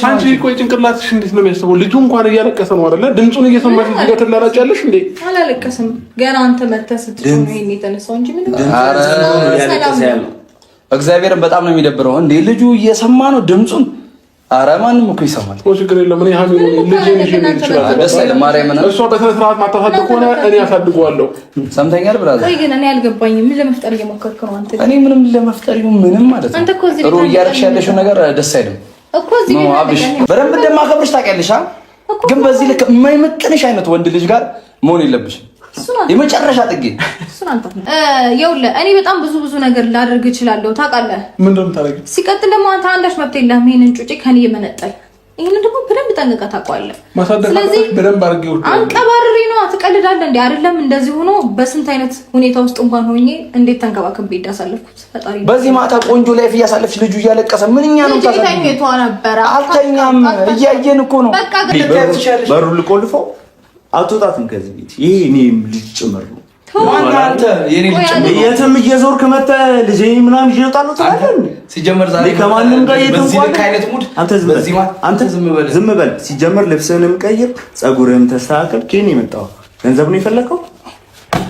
አንቺ ቆይ ጭንቅላትሽ እንዴት ነው የሚያስበው? ልጁ እንኳን እያለቀሰ ነው አይደለ? ድምፁን እየሰማሽ እዚህ ጋር ትላላጫለሽ እንዴ? አላለቀስም። ገና አንተ መተህ ስትጮህ ነው ይሄን የተነሳው እንጂ ምንም እግዚአብሔርን በጣም ነው የሚደብረው። እንዴ ልጁ እየሰማ ነው ድምፁን። አረ ማንም እኮ ይሰማል። ችግር የለም። እኔ ሀሚ ልጄን ይዤ መሄድ እችላለሁ። ደስ አይልም። ማርያምን እሷ በስነ ስርዓት ማታሳድግ ከሆነ እኔ አሳድገዋለሁ። ሰምተኛል brother። ቆይ ግን እኔ አልገባኝም። ምን ለመፍጠር እየሞከርክ ነው አንተ? እኔ ምንም ለመፍጠር ይሁን ምንም ማለት ነው። አንተ እኮ እዚህ ጥሩ እያደረግሽ ያለሽው ነገር ደስ አይልም እኮ እዚህ ነው አብሽ፣ በደንብ እንደማከብርሽ ታውቂያለሽ። ግን በዚህ ልክ የማይመጥንሽ አይነት ወንድ ልጅ ጋር መሆን የለብሽም። የመጨረሻ ጥጌ ይኸውልህ፣ እኔ በጣም ብዙ ብዙ ነገር ላደርግ እችላለሁ ታውቃለህ። ምንድን ነው የምታደርጊው? ሲቀጥል ደግሞ አንተ አንዳች መብት የለህም ይሄንን ጩጬ ከኔ የመነጠል። ይሄንን ደግሞ በደንብ ጠንቅቀህ ታውቀዋለህ። ስለዚህ በደንብ አድርጌ አንቀባርሬ ነው። ትቀልዳለህ እንዴ? አይደለም እንደዚህ ሆኖ በስንት አይነት ሁኔታ ውስጥ እንኳን ሆኜ እንዴት ተንከባክቤ እንዳሳለፍኩት ፈጣሪ። በዚህ ማታ ቆንጆ life እያሳለፍሽ ልጁ እያለቀሰ ምንኛ ነው ተኝቶ ነበረ። አልተኛም፣ እያየን እኮ ነው። በሩን ልቆልፈው አትወጣትም ከዚህ ቤት። ይሄ እኔም ልጅ ጭምር ነው። የትም እየዞርክ መተህ ልጄ ምናምን ይዤ እወጣለሁ ትላለህ። ሲጀመር ዛሬ ከማንም ጋር አንተ ዝም በል። ሲጀመር ልብስህንም ቀይር፣ ፀጉርህንም ተስተካከል። ከኔ የመጣው ገንዘብ ነው የፈለከው፣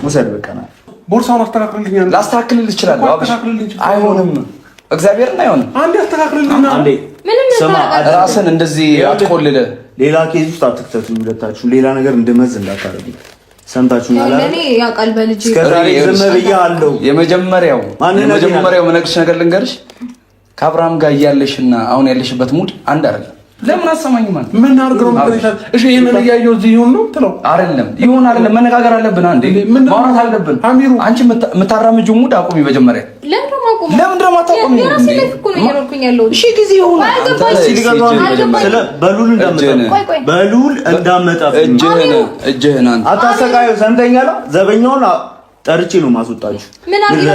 ውሰድ። በቃ ና ቦርሳውን አስተካክልልኝ። ላስተካክልልህ እችላለሁ። አይሆንም፣ እግዚአብሔርን አይሆንም። አንዴ አስተካክልልኝ። አንዴ ስማ፣ ራስን እንደዚህ አትቆልልህ። ሌላ case ውስጥ አትክተቱኝ ሁለታችሁ። ሌላ ነገር እንድመዝ እንዳታረጉ። ሰምታችሁ ለኔ ያውቃል። በልጅ እስከዛሬ ዝም ብያለሁ። የመጀመሪያው የመጀመሪያው የምነግርሽ ነገር ልንገርሽ፣ ከአብርሃም ጋር እያለሽና አሁን ያለሽበት mood አንድ አይደለም። ለምን አሰማኝም? አንተ ምን አድርገው ነው የምትለኝ? እሺ ይሄንን እያየሁ እዚህ ይሁን ነው ትለው አይደለም? ይሁን አይደለም፣ መነጋገር አለብን። አንዴ ማውራት አለብን። አሚሩ አንቺ የምታራምጂው mood አቁሚ መጀመሪያ። ለምን ደግሞ አታቆሚ? የራሴ life እኮ ነው እየኖርኩኝ ያለሁት። እሺ ጊዜ ይሁን። በሉል እንዳመጣ በሉል እንዳመጣ እጅህን እጅህን አንተ አታሰቃዩ። ሰምተኛል። ዘበኛውን ጠርቼ ነው ማስወጣችሁ።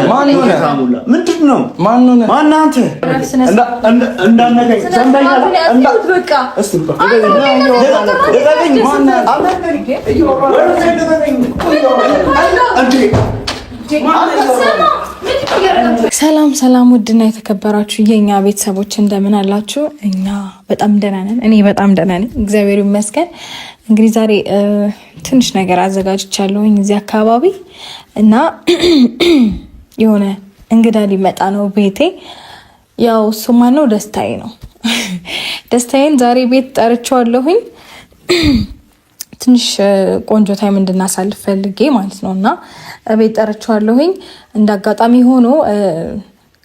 ማን ሆነ? ምንድን ነው? ማን ሆነ? ማን አንተ? እንዳነቀኝ ሰምተኛል። ሰላም ሰላም፣ ውድና የተከበራችሁ የእኛ ቤተሰቦች እንደምን አላችሁ? እኛ በጣም ደህና ነን። እኔ በጣም ደህና ነኝ፣ እግዚአብሔር ይመስገን። እንግዲህ ዛሬ ትንሽ ነገር አዘጋጅቻለሁኝ እዚህ አካባቢ እና የሆነ እንግዳ ሊመጣ ነው ቤቴ። ያው እሱ ማነው? ደስታዬ ነው። ደስታዬን ዛሬ ቤት ጠርቼዋለሁኝ ትንሽ ቆንጆ time እንድናሳልፍ ፈልጌ ማለት ነው። እና ቤት ጠርቼዋለሁኝ። እንደ አጋጣሚ ሆኖ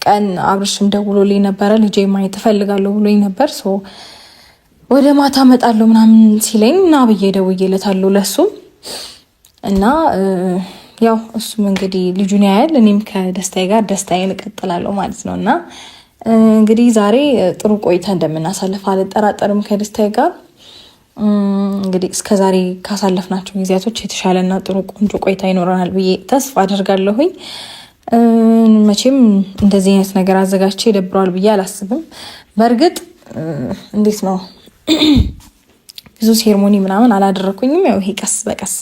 ቀን አብርሽም ደውሎልኝ ነበረ። ልጄ ማየት እፈልጋለሁ ብሎኝ ነበር። ወደ ማታ እመጣለሁ ምናምን ሲለኝ እና ብዬ ደውዬለታለሁ ለሱም እና ያው እሱም እንግዲህ ልጁን ያያል፣ እኔም ከደስታዬ ጋር ደስታዬን እቀጥላለሁ ማለት ነው። እና እንግዲህ ዛሬ ጥሩ ቆይታ እንደምናሳልፍ አልጠራጠርም ከደስታዬ ጋር። እንግዲህ እስከ ዛሬ ካሳለፍናቸው ጊዜያቶች የተሻለና ጥሩ ቆንጆ ቆይታ ይኖረናል ብዬ ተስፋ አደርጋለሁኝ። መቼም እንደዚህ አይነት ነገር አዘጋጅቼ ይደብረዋል ብዬ አላስብም። በእርግጥ እንዴት ነው ብዙ ceremony ምናምን አላደረኩኝም። ያው ይሄ ቀስ በቀስ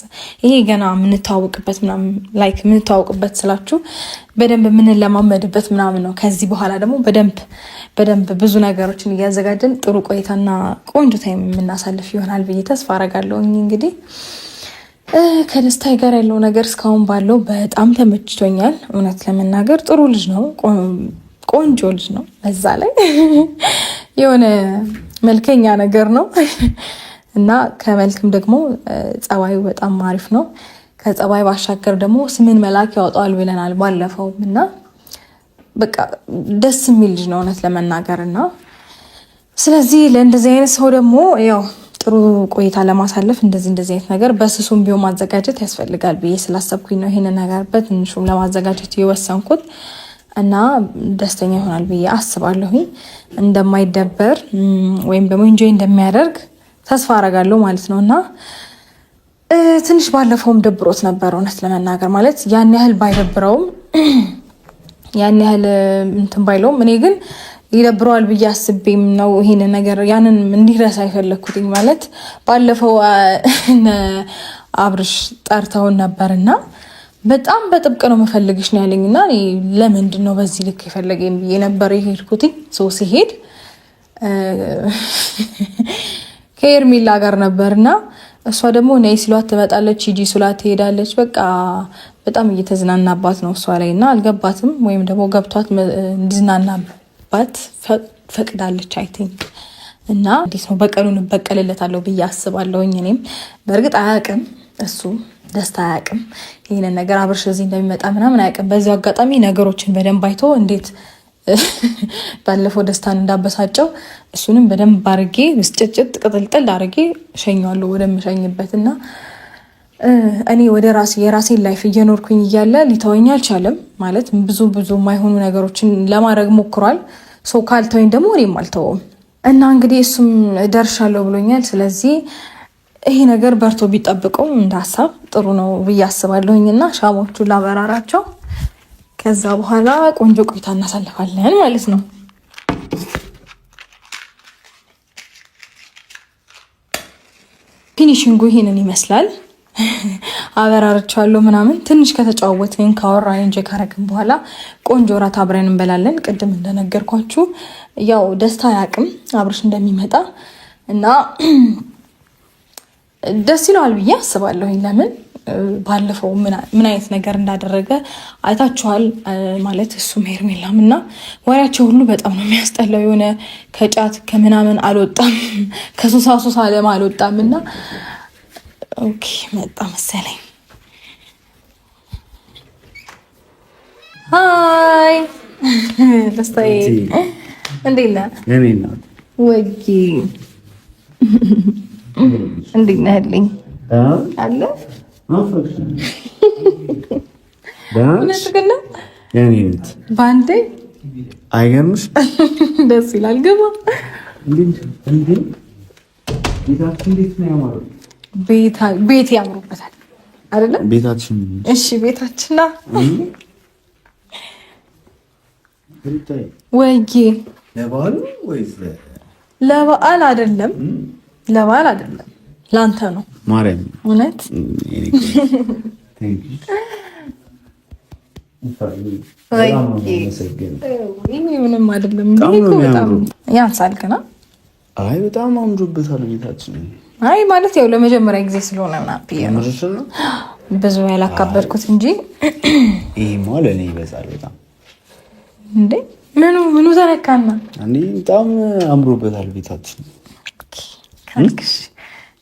ይሄ ገና የምንተዋወቅበት ምናምን like የምንተዋወቅበት ስላችሁ በደንብ የምንለማመድበት ምናምን ነው። ከዚህ በኋላ ደግሞ በደንብ በደንብ ብዙ ነገሮችን እያዘጋጀን ጥሩ ቆይታና ቆንጆ time የምናሳልፍ ይሆናል ብዬ ተስፋ አረጋለሁኝ። እንግዲህ ከደስታዬ ጋር ያለው ነገር እስካሁን ባለው በጣም ተመችቶኛል። እውነት ለመናገር ጥሩ ልጅ ነው፣ ቆንጆ ልጅ ነው። በዛ ላይ የሆነ መልከኛ ነገር ነው እና ከመልክም ደግሞ ጸባዩ በጣም አሪፍ ነው። ከጸባይ ባሻገር ደግሞ ስምን መልአክ ያወጣዋል ብለናል ባለፈው እና በቃ ደስ የሚል ልጅ ነው እውነት ለመናገር እና ስለዚህ ለእንደዚህ አይነት ሰው ደግሞ ያው ጥሩ ቆይታ ለማሳለፍ እንደዚህ እንደዚህ አይነት ነገር በስሱም ቢሆን ማዘጋጀት ያስፈልጋል ብዬ ስላሰብኩኝ ነው ይሄንን ነገር በትንሹም ለማዘጋጀት የወሰንኩት እና ደስተኛ ይሆናል ብዬ አስባለሁኝ። እንደማይደበር ወይም ደግሞ enjoy እንደሚያደርግ ተስፋ አረጋለሁ ማለት ነው። እና ትንሽ ባለፈውም ደብሮት ነበር እውነት ለመናገር ማለት ያን ያህል ባይደብረውም ያን ያህል እንትን ባይለውም እኔ ግን ይደብረዋል ብዬ አስቤም ነው ይሄንን ነገር ያንን እንዲረሳ የፈለግኩትኝ። ማለት ባለፈው አብርሽ ጠርተውን ነበርና በጣም በጥብቅ ነው መፈልግሽ ነው ያለኝ እና እኔ ለምንድን ነው በዚህ ልክ የፈለገኝ ብዬ ነበር የሄድኩትኝ። ሰው ሲሄድ ከኤርሚላ ጋር ነበርና እሷ ደግሞ ነይ ሲሏት ትመጣለች፣ ሂጂ ሲሏት ትሄዳለች። በቃ በጣም እየተዝናናባት ነው እሷ ላይ እና አልገባትም፣ ወይም ደግሞ ገብቷት እንዲዝናናባት ፈቅዳለች I think እና እንዴት ነው በቀሉን እበቀልለታለሁ ብዬ አስባለሁኝ። እኔም በእርግጥ አያውቅም እሱ ደስታ አያውቅም ይህንን ነገር አብርሽ እዚህ እንደሚመጣ ምናምን አያውቅም። በዚሁ አጋጣሚ ነገሮችን በደንብ አይቶ እንዴት ባለፈው ደስታን እንዳበሳጨው እሱንም በደንብ አርጌ ብስጭጭጥ ቅጥልጥል አርጌ እሸኘዋለሁ ወደምሸኝበት እና እኔ ወደ ራሴ የራሴን life እየኖርኩኝ እያለ ሊተወኝ አልቻለም። ማለት ብዙ ብዙ የማይሆኑ ነገሮችን ለማድረግ ሞክሯል። ሰው ካልተወኝ ደግሞ እኔም አልተወውም እና እንግዲህ እሱም ደርሻለሁ ብሎኛል። ስለዚህ ይሄ ነገር በርቶ ቢጠብቀው እንደ ሀሳብ ጥሩ ነው ብዬ አስባለሁኝ እና ሻሞቹን ላበራራቸው ከዛ በኋላ ቆንጆ ቆይታ እናሳልፋለን ማለት ነው። finishing ኡ ይሄንን ይመስላል። አበራርቻለሁ ምናምን ትንሽ ከተጫወትን ካወራን enjoy ካረግን በኋላ ቆንጆ እራት አብረን እንበላለን። ቅድም እንደነገርኳችሁ ያው ደስታ አያውቅም አብርሽ እንደሚመጣ እና ደስ ይለዋል ብዬ አስባለሁኝ። ለምን ባለፈው ምን አይነት ነገር እንዳደረገ አይታችኋል። ማለት እሱም ሄርሜላም እና ወሬያቸው ሁሉ በጣም ነው የሚያስጠላው። የሆነ ከጫት ከምናምን አልወጣም፣ ከሱሳሱስ አለም አልወጣም እና okay መጣ መሰለኝ። hi ደስታዬ፣ እንዴት ነህ? ወጊ እንዴት ነህልኝ? አለ በአንዴ አይገርምሽ? ደስ ይላል። ግባ። ቤት ያምሩበታል አይደለ? ቤታችን እሺ፣ ቤታችን ና ወይዬ፣ ለበዓል አይደለም፣ ለበዓል አይደለም ለአንተ ነው ማርያም። እውነት ምንም አይደለም። በጣም ያንሳል ግና። አይ በጣም አምሮበታል ቤታችን። አይ ማለት ያው ለመጀመሪያ ጊዜ ስለሆነ ምናምን ብዬ ነው ብዙ ያላካበድኩት እንጂ ይሄማ ለእኔ ይበዛል በጣም። እንዴ ምኑ ምኑ ተነካና? እንዴ በጣም አምሮበታል ቤታችን ካልክሽ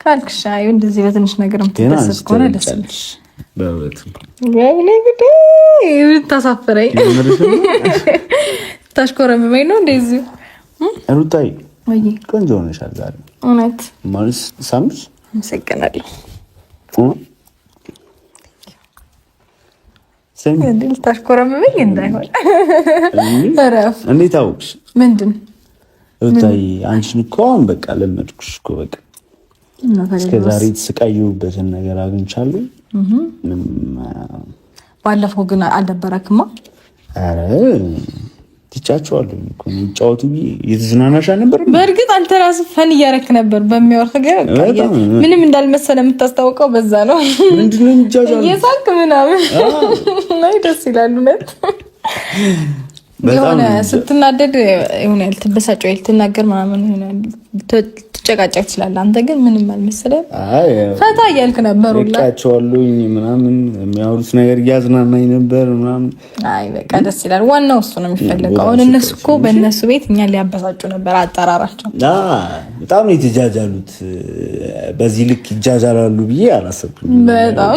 ካልክሽ አይ እንደዚህ በትንሽ ነገር የምትደሰት ከሆነ ደስ ወይኔ ጉዴ ታሳፍረኝ፣ ታሽኮረምመኝ ነው እንደዚሁ። ሩታዬ ቆንጆ ሆነሻል ዛሬ እውነት ማለት ሳምሽ። አመሰግናለሁ። ልታሽኮረምመኝ እንዳይሆን እረፍ። እንዴት አወቅሽ? ምንድን ሩታዬ አንቺን እኮ አሁን በቃ ለመድኩሽ እኮ በቃ እስከ ዛሬ የተሰቃየሁበትን ነገር አግኝቻለሁ። ባለፈው ግን አልደበረክማ? ኧረ ትጫቸዋለሁ እኮ የሚጫወቱ እየተዝናናሽ አልነበረም? በእርግጥ አንተ ራስህ fun እያደረክ ነበር። በሚያወርህ ግን ምንም እንዳልመሰለ የምታስታውቀው በዛ ነው። ምንድነው የሚጫጫው እየሳቅ ምናምን ደስ ይላል እውነት የሆነ ስትናደድ የሆነ ልትበሳጭ ወይ ልትናገር ምናምን ትጨቃጨቅ ትችላለህ። አንተ ግን ምንም አልመሰለም፣ ፈታ እያልክ ነበር። ሁላ ምናምን የሚያወሩት ነገር እያዝናናኝ ነበር ምናምን። አይ በቃ ደስ ይላል። ዋናው እሱ ነው የሚፈለገው። አሁን እነሱ እኮ በእነሱ ቤት እኛን ሊያበሳጩ ነበር አጠራራቸው። በጣም ነው የተጃጃሉት። በዚህ ልክ ይጃጃላሉ ብዬ አላሰብኩም። በጣም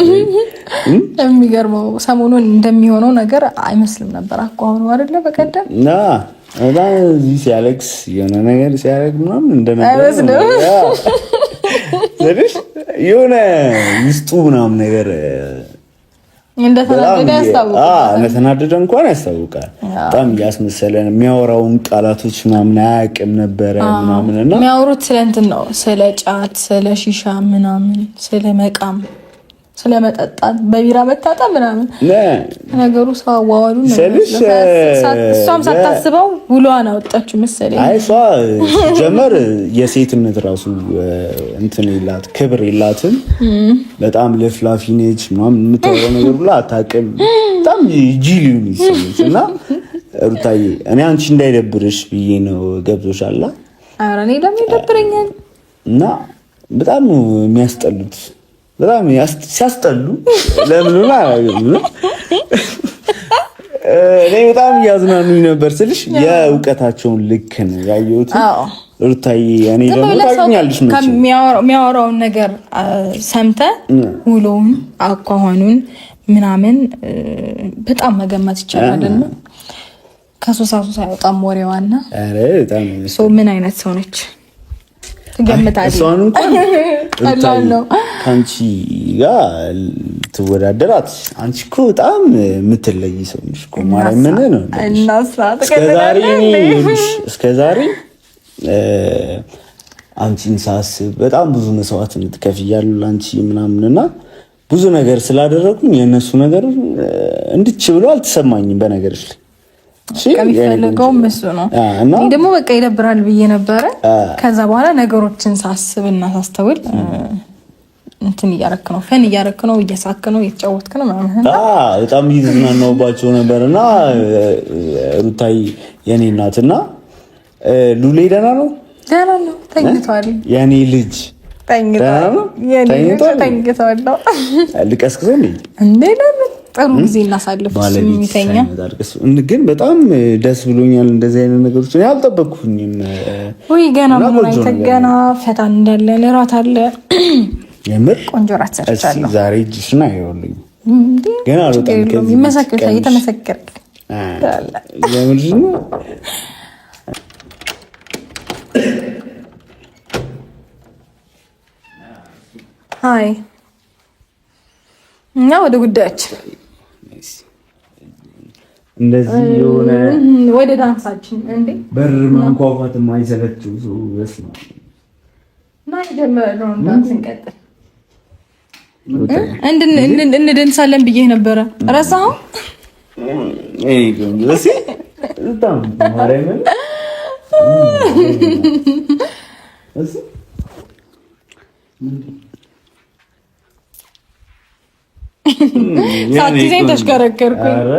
የሚገርመው ሰሞኑን እንደሚሆነው ነገር አይመስልም ነበር አኳኋኑ አይደለ? በቀደም በጣም እዚህ ሲያለቅስ የሆነ ነገር ሲያደርግ ምናምን እንደነበር የሆነ ውስጡ ምናምን ነገር እንደተናደደ እንኳን ያስታውቃል። በጣም እያስመሰለን የሚያወራውን ቃላቶች ምናምን አያውቅም ነበረ ምናምን እና የሚያወሩት ስለ እንትን ነው፣ ስለ ጫት፣ ስለ ሺሻ ምናምን፣ ስለ መቃም ስለመጠጣት በቢራ መታጠብ ምናምን ነገሩ ሰው አዋዋሉ እሷም ሳታስበው ውሏን አወጣችሁ መሰለኝ። አይ እሷ ጀመር የሴትነት ራሱ እንትን የላት ክብር የላትም። በጣም ለፍላፊ ነች ምናምን የምታወራው ነገር ብላ አታውቅም። በጣም ጅል ይሁን እና ሩታዬ፣ እኔ አንቺ እንዳይደብርሽ ብዬ ነው። ገብቶሻል? ኧረ እኔ ለምን ይደብረኛል? እና በጣም ነው የሚያስጠሉት። በጣም ሲያስጠሉ ለምን ነው እኔ በጣም እያዝናኑኝ ነበር ስልሽ የእውቀታቸውን ልክ ነው ያየሁት። ሩታዬ እኔ ደግሞ ታውቂኛለሽ የሚያወራውን ነገር ሰምተህ ውሎውን አኳኋኑን ምናምን በጣም መገመት ይቻላል። እና ከሶሳ ሶሳ አይወጣም ወሬዋና ምን አይነት ሰው ነች ትገምታለህ? እሷን እንኳን ከአንቺ ጋር ትወዳደራት። አንቺ እኮ በጣም የምትለይ ሰው ነሽ እኮ ማርያምን ነው። እስከ ዛሬ አንቺን ሳስብ በጣም ብዙ መስዋዕትነት ከፍያለሁ ለአንቺ ምናምን እና ብዙ ነገር ስላደረጉኝ የእነሱ ነገር እንድች ብሎ አልተሰማኝም። በነገርሽ ላይ የሚፈልገውም እሱ ነው። እኔ ደግሞ በቃ ይደብራል ብዬ ነበረ። ከዛ በኋላ ነገሮችን ሳስብ እና ሳስተውል እንትን እያረክ ነው፣ fun እያረክ ነው፣ እየሳክ ነው፣ እየተጫወትክ ነው ምናምን በጣም እየተዝናናሁባቸው ነበር። እና ሩታይ የኔ እናት እና ሉሌ ደህና ነው፣ ደህና ነው፣ ተኝቷል። የኔ ልጅ ተኝቷል። ልቀስቅሰው እንዴ? ለምን ጥሩ ጊዜ እናሳልፍ። የሚተኛ ግን በጣም ደስ ብሎኛል። እንደዚህ አይነት ነገሮች እኔ አልጠበቅኩኝም። ውይ ገና ምን አይተህ ገና ፈታ እንዳለን እራት አለ። የምር ቆንጆ እራት ሰርቻለሁ ዛሬ። እጅሽን አይሆንልኝ ገና አልወጣም ከዚህ የተመሰከረ ለምንድን ነው? አይ እኛ ወደ ጉዳያችን እንደዚህ የሆነ ወደ ዳንሳችን እንዴ በር ማንኳኳት የማይሰለችው ሰው በስመ አብ እና የጀመርነውን ዳንስ እንቀጥል። እንደንሳለን ብዬ ነበረ፣ ረሳኸው? በጣም ማርያምን ሳትይዘኝ ተሽከረከርኩኝ።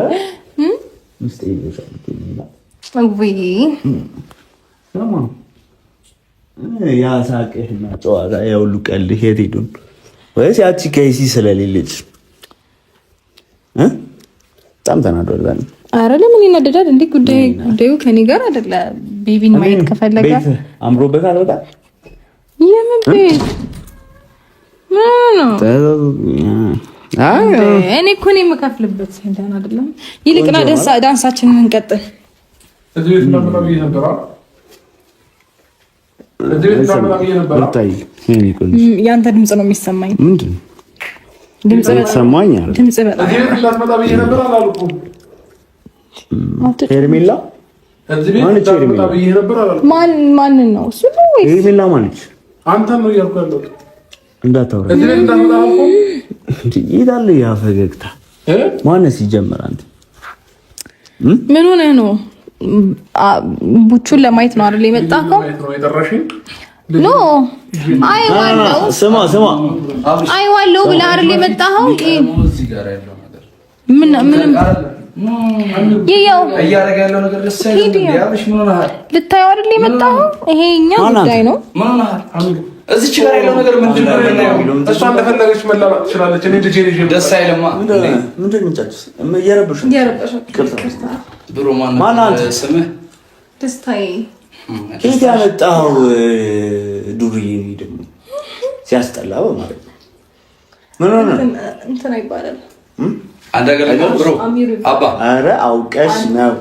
ያ ሳቅህና ጨዋታ የሁሉ ቀልድ የት ሄዱ? ወይስ ያቺ ከይሲ ስለሌለች በጣም ተናዷል። አረ ለምን ይናደዳል እንዴ? ጉዳዩ ከኔ ጋር አይደለ። ቤቢን ማየት ከፈለገ አምሮበታል በጣም። የምን ቤት ምን ነው? እኔ እኮ ነው የምከፍልበት አይደለም። ይልቅና ዳንሳችንን እንቀጥል። ያንተ ድምፅ ነው የሚሰማኝ። ድምፅ በጣም ሄርሜላ ማንን ነው እሱ? ነው ወይስ ሄርሜላ ማነች? አንተን ነው እያልኩ ያለሁት። እንዳታወራ ይላል ያ ፈገግታ። ማነው ሲጀመር? አንተ ምን ሆነህ ነው? ቡቹን ለማየት ነው አይደል የመጣኸው? No አይዋለው። ስማ ስማ፣ አይዋለው ብለህ አይደል የመጣኸው? ምን ምንም ይኸው እያደረገ ያለው ነገር ደስ አይልም። ልታየው አይደል የመጣኸው? ይሄ የእኛ ጉዳይ ነው። እዚች ጋር ያለው ነገር ምንድን ነው? እሷ እንደፈለገች መላላጥ ትችላለች። እኔ ልጄ ልጄ ደስ አይልማ። ምንድን ነው እየረበሹ ብሮ ማነው ስምህ? ደስታዬ። ከየት ያመጣኸው ዱርዬ? ደግሞ ሲያስጠላ በማለት ነው። ምን ሆነ እንትና ይባላል። አንድ ነገር bro አባ፣ ኧረ አውቀሽ ነው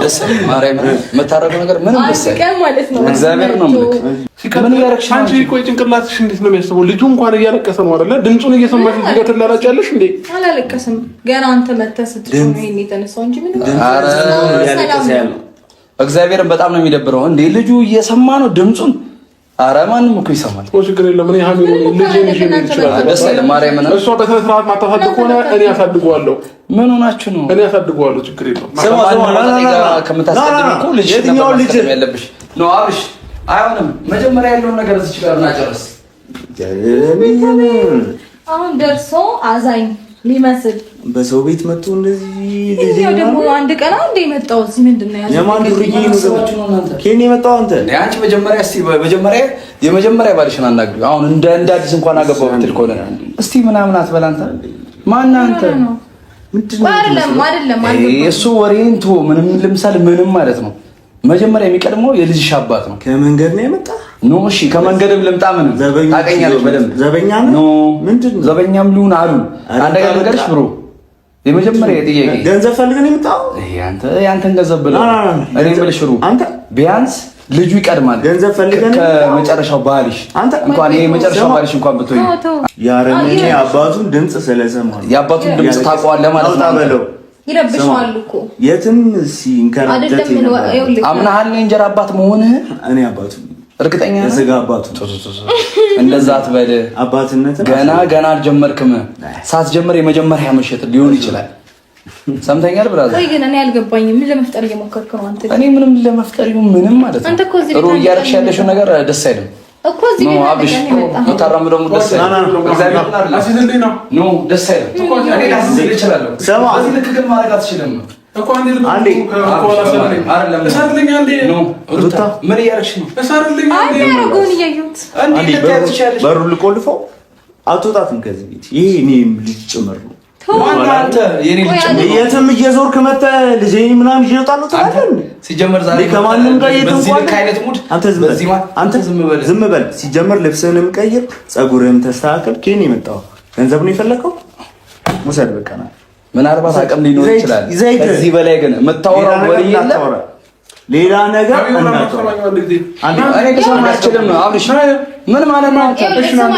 ደስ ማርያም የምታደርገው ነገር ምንም ደስ አይልም። እግዚአብሔር ነው የምልህ። ምን እያደረግሽ ነው አንቺ? ቆይ ጭንቅላትሽ እንዴት ነው የሚያስበው? ልጁ እንኳን እያለቀሰ ነው አይደለ? ድምፁን እየሰማሽ እዚህ ጋር ትላላጫለሽ እንዴ? አላለቀስም። ገና አንተ መተህ ስትጮህ ነው ይሄን የተነሳው እንጂ ምንም እግዚአብሔርን በጣም ነው የሚደብረው። እንዴ ልጁ እየሰማ ነው ድምፁን። ኧረ ማንም እኮ ይሰማል። ችግር የለም። እኔ ሀሚ ልጄን ይዤ መሄድ እችላለሁ። ደስ አይልም። ማርያምን እሷ በስነ ስርዓት ማታሳድግ ከሆነ እኔ አሳድገዋለሁ። ምን ሆናችሁ ነው? እኔ አሳድገዋለሁ። ችግር የለውም። ስማ ስማ፣ ከምታስቀድም እኮ ልጅ የትኛው ልጅ ያለብሽ ነው አብርሽ። አይሆንም። መጀመሪያ ያለውን ነገር እዚች ጋር እናጨርስ። አሁን ደርሶ አዛኝ ሊመስል በሰው ቤት መጥቶ እንደዚህ ልጅ ደግሞ አንድ ቀን አንዴ የመጣው እዚህ ምንድን ነው ያለው? የማን ዱርዬ ነው ከኔ የመጣው? አንተ አንቺ መጀመሪያ እስቲ መጀመሪያ የመጀመሪያ ባልሽን አናግሪው። አሁን እንደ አዲስ እንኳን አገባው ብትል ከሆነ እስቲ ምናምን አትበል። አንተ ማነህ አንተ? አይደለም አይደለም፣ እሱ ወሬን ተወው። ምንም ልምሰል ምንም ማለት ነው። መጀመሪያ የሚቀድመው የልጅሽ አባት ነው። ከመንገድ ነው የመጣ no እሺ፣ ከመንገድም ልምጣ ምንም ታውቀኛለች በደንብ። ዘበኛ ነው ምንድን ነው ዘበኛም ልሁን አሉ። አንድ ነገር ልንገርሽ bro፣ የመጀመሪያ ጥያቄ ገንዘብ ፈልገህ ነው የመጣው? አንተ ያንተን ገንዘብ ብለህ እኔ የምልሽ bro፣ አንተ ቢያንስ ልጁ ይቀድማል። ገንዘብ ፈልገህ ነው ከመጨረሻው ባልሽ አንተ እንኳን ይሄ የመጨረሻው ባልሽ እንኳን ብትሆኝ ያረመኔ አባቱን ድምጽ ስለሰማ የአባቱን ድምጽ ታውቀዋለህ ማለት ነው። ይረብሸዋል እኮ የትም ሲንከራተት አምናሃል። እንጀራ አባት መሆንህ እኔ አባቱ እርግጠኛ ነህ? የስጋ አባቱ እንደዛ አትበል። አባትነት ገና ገና አልጀመርክም። ሳትጀምር የመጀመሪያ ምሽት ሊሆን ይችላል። ሰምተኛል brother? ቆይ ግን እኔ አልገባኝም። ምን ለመፍጠር እየሞከርክ ነው አንተ? እኔ ምንም ለመፍጠር ይሁን ምንም ማለት ነው። አንተ እኮ እዚህ ጥሩ እያደረግሽ ያለሽው ነገር ደስ አይልም እኮ እዚህ ቤት አብሽ የምታራምደው ደስ አይልም። no ደስ አይልም። እኔ ላስይዝልህ እችላለሁ። በዚህ ልክ ግን ማድረግ አትችልም። ምን እያደረግሽ ነው? በሩን ልቆልፈው አትወጣትም ከዚህ ቤት። ይሄ እኔም ልጅ ጭምር ነው። የትም እየዞርክ መተህ ልጄ ምናምን ይዤ እወጣለሁ ትላለህ። ሲጀመር ዛሬ ከማንም ጋር አንተ ዝም በል። ሲጀመር ልብስህንም ቀይር፣ ፀጉርህንም ተስተካከል። ከኔ የመጣው ገንዘብ ነው የፈለከው፣ ውሰድ። በቃ ና። ምናልባት አቅም ሊኖር ይችላል። ከዚህ በላይ ግን የምታወራው ወሬ የለም። ሌላ ነገር እኔ ልሰማ አልችልም። አብርሽ ምን ማለት ነው?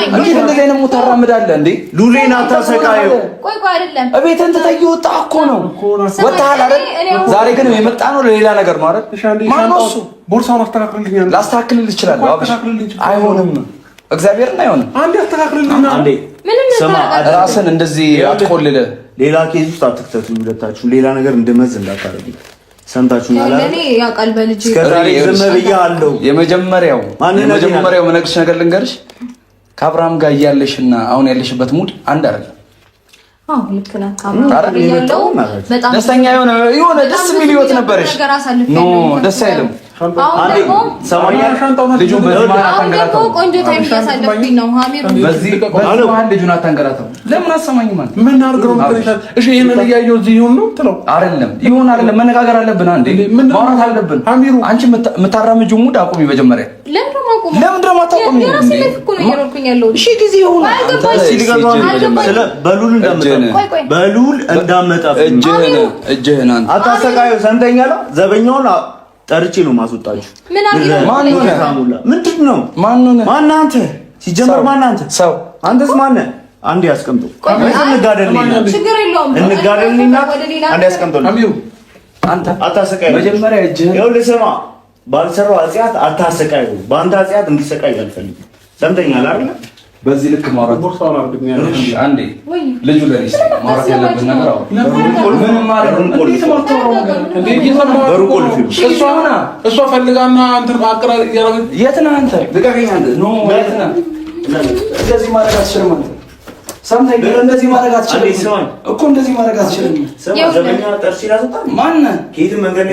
እንዴት እንደዚህ አይነት mood ታራምዳለህ እንዴ? ሉሌን አታሰቃየው። ቆይ ቆይ፣ አይደለም እቤትህን ትተህ እየወጣህ እኮ ነው። ወጥተሃል አይደል? ዛሬ ግን የመጣ ነው ለሌላ ነገር ነው አይደል? ማነው እሱ? ቦርሳውን አስተካክልልኝ። ላስተካክልልህ እችላለሁ አብርሽ። አይሆንም፣ እግዚአብሔርን አይሆንም። አንዴ አስተካክልልኝ። አንዴ ራስን እንደዚህ አትቆልልህ። ሌላ case ውስጥ አትክተቱ ሁለታችሁ። ሌላ ነገር እንድመዝ እንዳታረጉ ሰምታችሁኛል። እኔ ያውቃል በልጅ እስከዛሬ ዝም ብያለሁ። የመጀመሪያው የምነግርሽ ነገር ልንገርሽ፣ ከአብርሃም ጋር እያለሽና አሁን ያለሽበት mood አንድ አይደለም። አዎ ልክ ነህ። አብርሃም እያለሁ በጣም ደስተኛ የሆነ የሆነ ደስ የሚል ህይወት ነበረሽ። no ደስ አይልም። ልጁን በዚህ መሀል አታንገላታው። ቆንጆ time እያሳለፍኩኝ ነው። ሀሚር በዚህ መሀል ልጁን አታንገላታው። ለምን አሰማኝም? አንተ ምን አድርገው ነው? እሺ ይሄንን እያየሁ እዚህ ይሁን ነው የምትለው? አይደለም ይሁን አይደለም፣ መነጋገር አለብን። አንዴ ማውራት አለብን። ሀሚሩ አንቺ የምታራምጂው mood አቁሚ መጀመሪያ። ለምንድን ነው የማታቆሚው? የራሴ life እኮ ነው እየኖርኩኝ ያለሁት። እሺ ጊዜ ይሁን። በሉል እንዳመጣ እጅህን አንተ አታሰቃየው። ሰምተኛል። ዘበኛውን ጠርቼ ነው ማስወጣችሁ። ምንድን ነው? ማነህ አንተ? ሲጀመር ማነህ አንተ? ሰው አንተስ ማነህ? አንዴ አስቀምጦ እንጋደልና አንዴ አስቀምጦ አንተ አታሰቃየው። መጀመሪያ እጅህን ይኸውልህ፣ ስማ፣ ባልሰራው ኃጢአት አታሰቃየው። በአንተ ኃጢአት እንዲሰቃይ አልፈልግም። ሰምተኛል አይደል? በዚህ ልክ ማውራት አንዴ ልጁ ለኔ ማውራት ያለብን ነገር እሷ ፈልጋና የት ነህ አንተ? ልቀቀኝ አንተ። no የት ነህ? እንደዚህ ማድረግ አትችልም አንተ። ሰምተኝ፣ እንደዚህ ማድረግ አትችልም እኮ እንደዚህ ማድረግ አትችልም። ማነህ?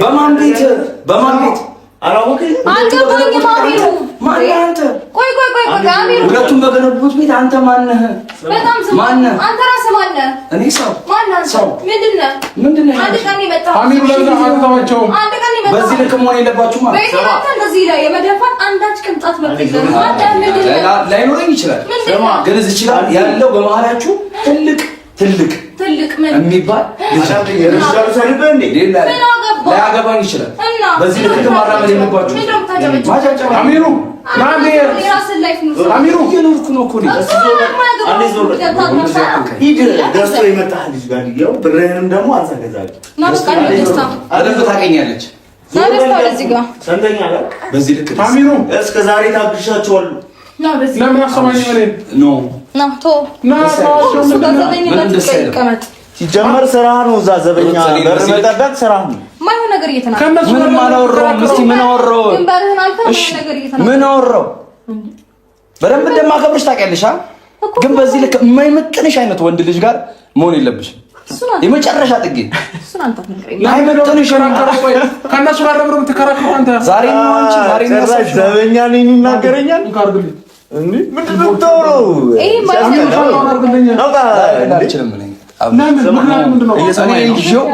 በማን ቤት? በማን ቤት? አልገባኝም። አሚሩ ማነህ አንተ? ቆይ ቆይ ቆይ ቆይ፣ አሚሩ ሁለቱም በገነቡት ቤት አንተ ማነህ? በጣም ዝም ማነህ? አንተ ራስህ ማነህ? እኔ ሰው ማነህ? አንተ ሰው ምንድን ነህ? ምንድን ነህ? አንድ ቀን የመጣህ አሚሩ ለምን አትተዋቸውም? አንድ ቀን የመጣህ በዚህ ልክ መሆን የለባችሁም። ቤቴ መጥተህ እንደዚህ ላይ የመደፋት አንዳች ቅንጣት መብት የለህም። ማነህ? ምንድን ነህ? ላይኖረኝ ይችላል፣ ምንድን ነህ? ግን እዚህ ይችላል ያለው በመሀላችሁ ትልቅ ትልቅ ትልቅ ምን የሚባል ላያገባኝ ይችላል። በዚህ ልክ ማራመድ የለባችሁም። አሚሩ አሚሩ እየኖርኩ ነው እኮ ሂድ ገዝቶ የመጣህ ልጅ ጋር ያው ብርህንም ደግሞ አንተ ገዛለህ። በደንብ ታውቀኛለች። ሰምተኛል። በዚህ ልክ አሚሩ እስከ ዛሬ ታግሻቸዋለሁ። ለምን አሰማኝም? እኔን no ሲጀመር ስራ ነው። እዛ ዘበኛ በር መጠበቅ ስራ ነው። ማይሆን ነገር እየተናገረ ምንም አላወራሁም። እስኪ ምን አወራሁ? ድንበርህን አልፈህ ማይሆን ነገር እየተናገረ ምን አወራሁ? በደንብ እንደማከብርሽ ታውቂያለሽ። ግን በዚህ ልክ የማይመጥንሽ አይነት ወንድ ልጅ ጋር መሆን የለብሽም። የመጨረሻ ጥጌ አይመጥንሽም። ከእነሱ ጋር ለምን የምትከራከረው አንተ? ዛሬ ነው አንቺ ዛሬ ነው ዘበኛ ነኝ ይናገረኛል። ምንድን ነው የምታወራው?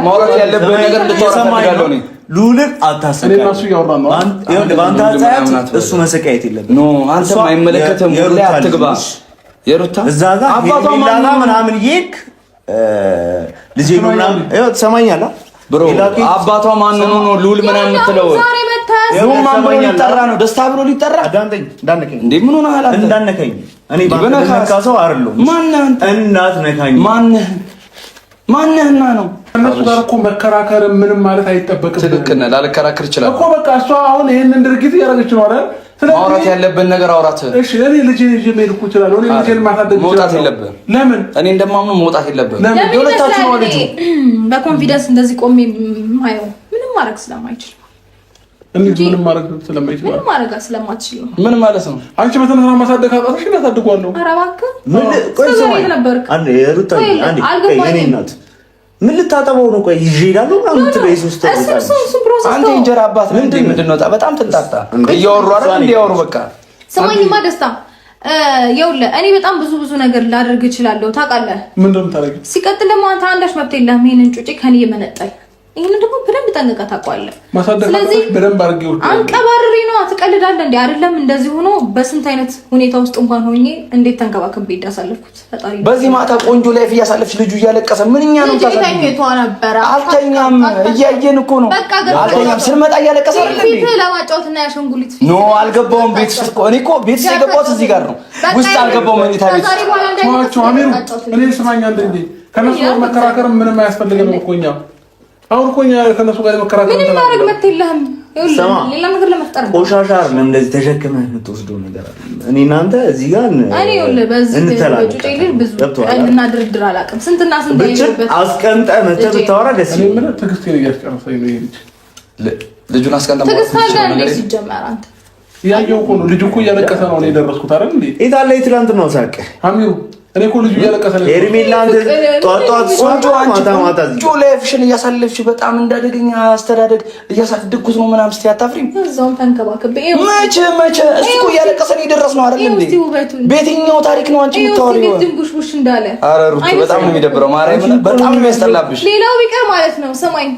ማውራት ያለብህ ነገር እንድታወራ እፈልጋለሁ እኔ ልዑልን አታሰቃይ። በአንተ አታያት፣ እሱ መሰቃየት የለበትም። No አንተም አይመለከትም። ሁሌ አትግባ። የሩታ እዛ ጋር ሄርሜላ ምናምን እየሄድክ ልጄ ነው ምናምን ይኸው ትሰማኛለህ። Bro አባቷ ማን ነው ነው ልዑል ምናምን የምትለው ልዑል ማን ብሎ ሊጠራ ነው? ደስታ ብሎ ሊጠራ አዳምጠኝ። እንዳነከኝ እንዴ ምን ሆነሃል አንተ? እንዳነከኝ እኔ ባንተ ሰው አይደለሁም። ማነህ አንተ? እንዳትነካኝ። ማነህ ማነህና ነው ከእነሱ ጋር እኮ መከራከር ምንም ማለት አይጠበቅም። ትክክል ነህ። ላልከራከር እችላለሁ እኮ በቃ እሷ አሁን ይሄንን ድርጊት እያደረገች ነው አይደል? ማውራት ያለብን ነገር አውራት። እሺ እኔ ልጄን ይዤ መሄድ እኮ እችላለሁ። እኔ ልጄን ማሳደግ መውጣት የለብህም። ለምን? እኔ እንደማምነው መውጣት የለብህም። የሁለታችሁ ነው ልጁ። በ confidence እንደዚህ ቆሜ የማየው ምንም ማድረግ ስለማይችል እንዴት ምንም ማድረግ ስለማይችል ምንም ማድረግ ስለማትችል ነው። ምን ማለት ነው? አንቺ በስነ ስርዓት ማሳደግ አቃተሽ፣ እኔ አሳድጓለሁ። ኧረ እባክህ ምን ቆይ ስማኝ፣ አንዴ ሩታ፣ አንዴ የእኔ እናት ምን ልታጠበው ነው? ቆይ ይዤ እሄዳለሁ ምናምን ትበይ ሶስት አንተ እንጀራ አባት ነህ እንዴ? ምንድን ነው በጣም ትንጣጣ እያወሩ አይደል? እንዲያወሩ በቃ ስማኝማ ደስታ ይኸውልህ እኔ በጣም ብዙ ብዙ ነገር ላደርግ እችላለሁ ታውቃለህ። ምንድን ነው የምታደርጊው? ሲቀጥል ደግሞ አንተ አንዳች መብት የለህም ይሄንን ጩጬ ከኔ የመነጠል። ይሄንን ደግሞ በደንብ ጠንቅቀህ ታውቀዋለህ። ስለዚህ በደንብ አድርጌ አንቀባርሬ ነው። ትቀልዳለህ እንዴ? አይደለም እንደዚህ ሆኖ በስንት አይነት ሁኔታ ውስጥ እንኳን ሆኜ እንዴት ተንከባክቤ እንዳሳለፍኩት ፈጣሪ። በዚህ ማታ ቆንጆ life እያሳለፍሽ ልጁ እያለቀሰ ምንኛ ነው ተኝቶ ነበረ። አልተኛም፣ እያየን እኮ ነው። አልተኛም፣ ስንመጣ እያለቀሰ አይደል እንዴ? ፊት ለማጫወት እና ያሸንጉሊት No አልገባውም። ቤት ውስጥ እኮ እኔ እኮ ቤት ውስጥ የገባሁት እዚህ ጋር ነው። ውስጥ አልገባውም። መኝታ ቤት ውስጥ አሚሩ፣ እኔ ስማኝ አንድ እንዴ፣ ከነሱ ጋር መከራከር ምንም አያስፈልገንም እኮ እኛ አሁን እኮ እኛ ከነሱ ጋር መከራከር ምንም ማድረግ መብት የለህም። ሌላ ነገር ለመፍጠር ነው። ቆሻሻ አይደለም እንደዚህ ተሸክመህ የምትወስደው ነገር አለ። እኔ እናንተ እዚህ ጋር እኔ ይኸውልህ በዚህ በጩጬ ልጅ ብዙ ቀልድና ድርድር አላውቅም። ስንትና ስንት ብችል አስቀምጠህ መተህ ብታወራ ደስ ይለኛል። እኔ የምልህ ትዕግስቴን እያስጨረሰኝ ነው ይሄ ልጅ። ልጁን አስቀምጠህ ትዕግስት አለ እንዴ ሲጀመር አንተ ያየው እኮ ነው። ልጁ እኮ እያለቀሰ ነው የደረስኩት አይደል እንዴ? የት አለ የትላንትናው ሳቅ አሚሩ እኔ እኮ ልጁ እያለቀሰ ነው። ሄርሜላ አንተ ጧት ጧት ቆንጆ ማታ ማታ ቆንጆ life ሽን እያሳለፍሽ በጣም እንዳደገኛ አስተዳደግ እያሳደግኩት ነው ምናምን ስትይ አታፍሪም? እዛውም ተንከባከብ። መቼ መቼ እሱ እኮ እያለቀሰ ነው የደረስነው አይደል እንዴ? በየትኛው ታሪክ ነው አንቺ የምታወሪው? ድንቡሽቡሽ እንዳለ። ኧረ ሩት በጣም ነው የሚደብረው። ማርያምን በጣም ነው የሚያስጠላብሽ። ሌላው ቢቀር ማለት ነው ስማኝ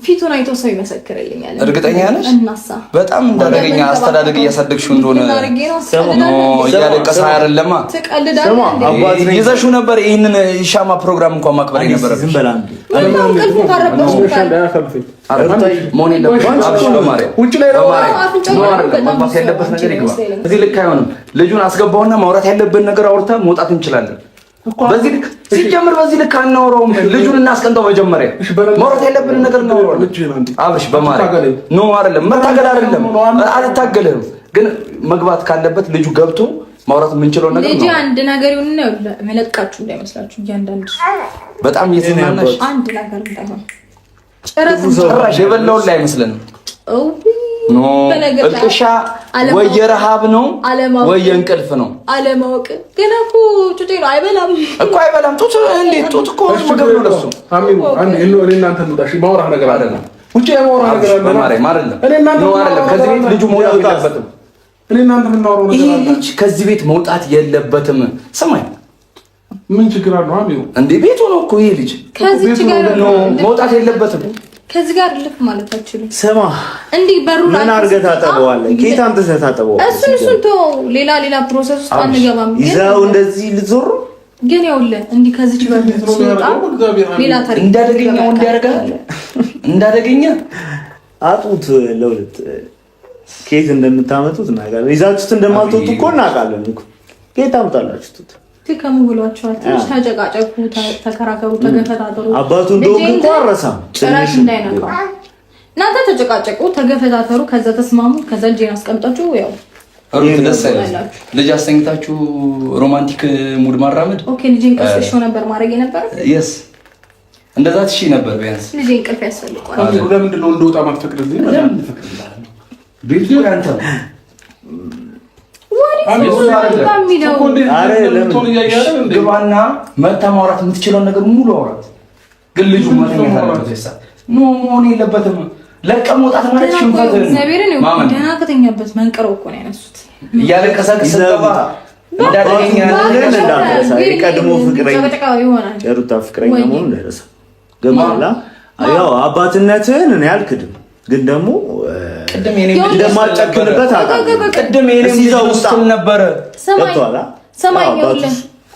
ፊቱን አይቶ ሰው ይመሰክርልኛል። እርግጠኛ ነሽ? እናሳ በጣም እንዳደገኛ አስተዳደግ እያሳደግሽው እንደሆነ እያለቀሰ አይደለማ። ይዘሽው ነበር። ይህንን ሻማ ፕሮግራም እንኳን ማክበር የነበረብሽ መሆን ያለበት ነገር ይግባ። እዚህ ልክ አይሆንም። ልጁን አስገባውና ማውራት ያለብን ነገር አውርተን መውጣት እንችላለን። በዚህ ልክ ሲጀምር በዚህ ልክ አናወራውም። ልጁን እናስቀምጠው መጀመሪያ ማውራት ያለብንን ነገር እናወራዋለን። አብርሽ በማርያም no አይደለም፣ መታገል አይደለም፣ አልታገልህም። ግን መግባት ካለበት ልጁ ገብቶ ማውራት የምንችለው ነገር ነው። ልጅ አንድ ነገር ይሁን ነው መለቃችሁ እንዳይመስላችሁ። እያንዳንዱ በጣም እየተዝናናሽ አንድ ነገር እንዳይሆን ጭራሽ የበላውን ላይ አይመስለንም። No እልቅሻ ወይ የረሃብ ነው ወይ የእንቅልፍ ነው። አለማወቅ ገና እኮ ጩጬ ነው። አይበላም እኮ አይበላም። ጡት እንዴት ጡት እኮ ምግብ ነው ለሱ። ነገር አለ። ውጪ የማውራህ ነገር አለ። አይደለም፣ ከዚህ ቤት ልጁ መውጣት የለበትም። እኔ እናንተ የምናወራው ነገር ይሄ ልጅ ከዚህ ቤት መውጣት የለበትም። ስማኝ፣ ምን ችግር አለው? አሚሩ እንዴ ቤቱ ነው እኮ ይሄ ልጅ ከዚህ ጋር መውጣት የለበትም። ከዚህ ጋር ልክ ማለት አልችልም። ስማ እንዲህ በሩ ምን አድርገህ ታጠበዋለህ? ከየት አምጥተህ ታጠበዋለህ? እሱን ተወው። ሌላ ሌላ process ውስጥ አንገባም። ይዘው እንደዚህ ልትዞር ግን ይኸውልህ እንዲህ ከዚች በር ሲወጣ ሌላ ታሪክ እንዳደገኛ ወንድ ያደርጋል። እንዳደገኛ አጡት ለሁለት ከየት እንደምታመጡት እናውቃለን። ይዛችሁት እንደማትወጡ እኮ እናውቃለን እኮ ከየት አምጣላችሁት? ትከሙ ብሏቸዋል። ትንሽ ተጨቃጨቁ፣ ተከራከሩ፣ ተገፈታተሩ። አባቱ እንደውም እኮ አረሳም ጭራሽ እንዳይነካው እናንተ ተጨቃጨቁ፣ ተገፈታተሩ፣ ከዛ ተስማሙ፣ ከዛ ልጄን አስቀምጣችሁ ያው ሩት ደስ አይልም። ልጅ አስተኝታችሁ romantic mood ማራመድ Okay። ልጄን ቀስቅሼው ነበር ማድረግ የነበረ Yes እንደዛ ትሺ ነበር ቢያንስ ልጄ እንቅልፍ ያስፈልገዋል። ለምንድን ነው እንደወጣ ማትፈቅድልኝ? ቤቱ ያንተ ነው። What do ግባና መታ ማውራት የምትችለውን ነገር ሙሉ አውራት። ግን ልጁ መተኛት አለበት። No መሆን የለበትም። ለቀ መውጣት ማለት ሽንፈት ነው። እግዚአብሔርን ደህና ከተኛበት መንቀረው እኮ ነው ያነሱት። እያለቀሰ ስትገባ እንዳደገኛ የቀድሞ ፍቅረኛ የሩታ ፍቅረኛ መሆኑን እንዳይረሳ ገባላ። ያው አባትነትህን እኔ አልክድም፣ ግን ደግሞ እንደማጨክንበት አውቃለሁ። ቅድም የኔም ስትል ነበረ። ገብቶሃል? ሰማኝ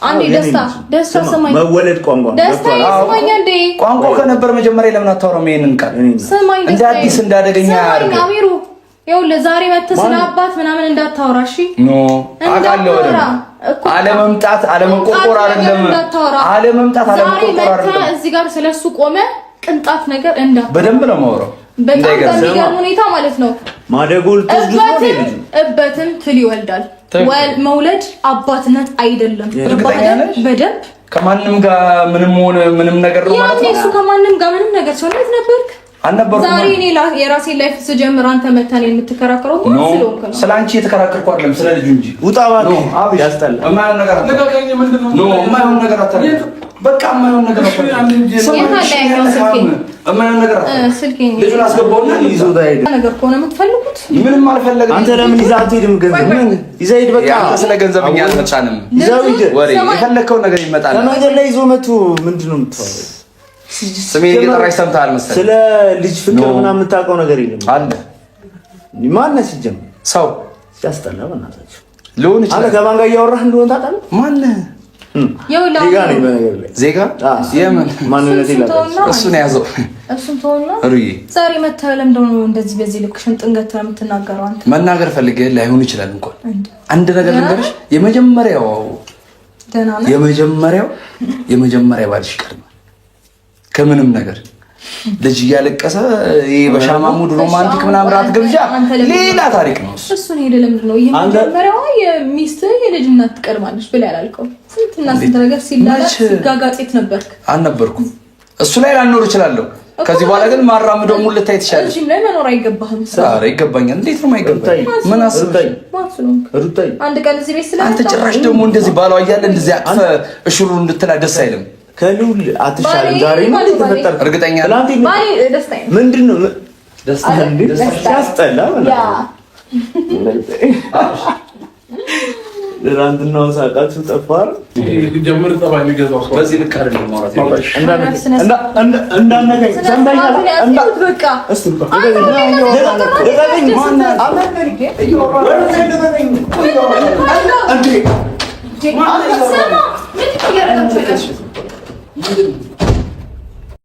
አንዴ ደስታ ደስታ ሰማኝ፣ መወለድ ቋንቋ ደስታ ሰማኝ። አንዴ ቋንቋ ከነበር መጀመሪያ ለምን አታወራም? ይሄንን ቃል ሰማኝ። እንደ አዲስ እንዳደገኛ አድርገህ አሚሩ፣ ይኸውልህ ዛሬ መተህ ስለ አባት ምናምን እንዳታወራ እሺ? No አውቃለሁ። አለመምጣት አለመቆርቆር አይደለም። አለመምጣት አለመቆርቆር አይደለም። እዚህ ጋር ስለሱ ቆመ ቅንጣት ነገር እንዳታወራ። በደንብ ነው የማወራው። በጣም በሚገርም ሁኔታ ማለት ነው። ማደጎል እበትም ትል ይወልዳል። መውለድ አባትነት አይደለም። በደንብ ከማንም ጋር ምንም ሆነ ምንም ነገር ነው ማለት ነው። እሱ ከማንም ጋር ምንም ነገር ሲሆን የት ነበርክ? አልነበርኩም። ዛሬ እኔ የራሴን life ስጀምር አንተ መተህ እኔን የምትከራከረው ስለሆንክ ነው። ስለ አንቺ የተከራከርኩ አይደለም፣ ስለ ልጁ እንጂ። ውጣ እባክህ፣ ያስጠላል። የማይሆን ነገር የማይሆን ነገር አታድርግ። በቃ የማይሆን ነገር ልጁን አስገባውና ነገር ከሆነ የምትፈልጉት ምንም አልፈለግም። አንተ ለምን ይዘህ አትሄድም? ገንዘብ ይዘህ ሂድ። በቃ ስለ ገንዘብ እኛ አልመጣንም። ይዘው ሂድ። ወሬ የፈለግከውን ነገር ይመጣል። ከመንገድ ላይ ይዞ መቶ ምንድን ነው የምታወራው? ስሜን እየጠራች ሰምተሃል መሰለኝ። ስለ ልጅ ፍቅር ምናምን የምታውቀው ነገር የለም አለ። ማነህ ሲጀምር? ሰው ሲያስጠላ በእናታችሁ ሊሆን ይችላል። አንተ ከማን ጋር እያወራህ እንደሆነ ታውቃለህ? ማነህ? ዜጋ ነኝ በነገር ላይ ዜጋ የምን ማንነት እሱን ያዘው። እሱን ተውና ሩዬ ዛሬ መተህ ለምንድን ነው እንደዚህ በዚህ ልክ ሽንጥን ገትረህ የምትናገረው? አንተ መናገር ፈልገህ ላይሆን ይችላል። እንኳን አንድ ነገር ልንገርሽ፣ የመጀመሪያው የመጀመሪያው የመጀመሪያ ባልሽ ይቀድማል ከምንም ነገር። ልጅ እያለቀሰ ይሄ በሻማ mood romantic ምናምን ራት ግብዣ ሌላ ታሪክ ነው። እሱን ሄደህ ለምንድን ነው የመጀመሪያዋ የሚስትህ የልጅ እናት ትቀድማለች ብለህ ያላልከው? ስንትና ስንት ነገር ሲላላክ ሲጋጋጥ የት ነበርክ? አልነበርኩም። እሱ ላይ ላልኖር እችላለሁ። ከዚህ በኋላ ግን ማራምደው ሙሉ ልታይ ትችላለች። እዚህም ላይ መኖር አይገባህም። ኧረ ይገባኛል። እንዴት ነው የማይገባኝ? ምን አስበሽ? አንድ ቀን እዚህ ቤት ስለመጣ አንተ ጭራሽ ደግሞ እንደዚህ ባሏ እያለ እንደዚህ አቅፈህ እሽሩ እንድትላ ደስ አይልም። ከልዑል አትሻልም። ዛሬ ምን ተፈጠረ? እርግጠኛ ምንድን ነው ሲያስጠላ። ትናንትናው ሳቃችሁ ጠፋ። በዚህ ልክ አይደለም ማውራት ስማ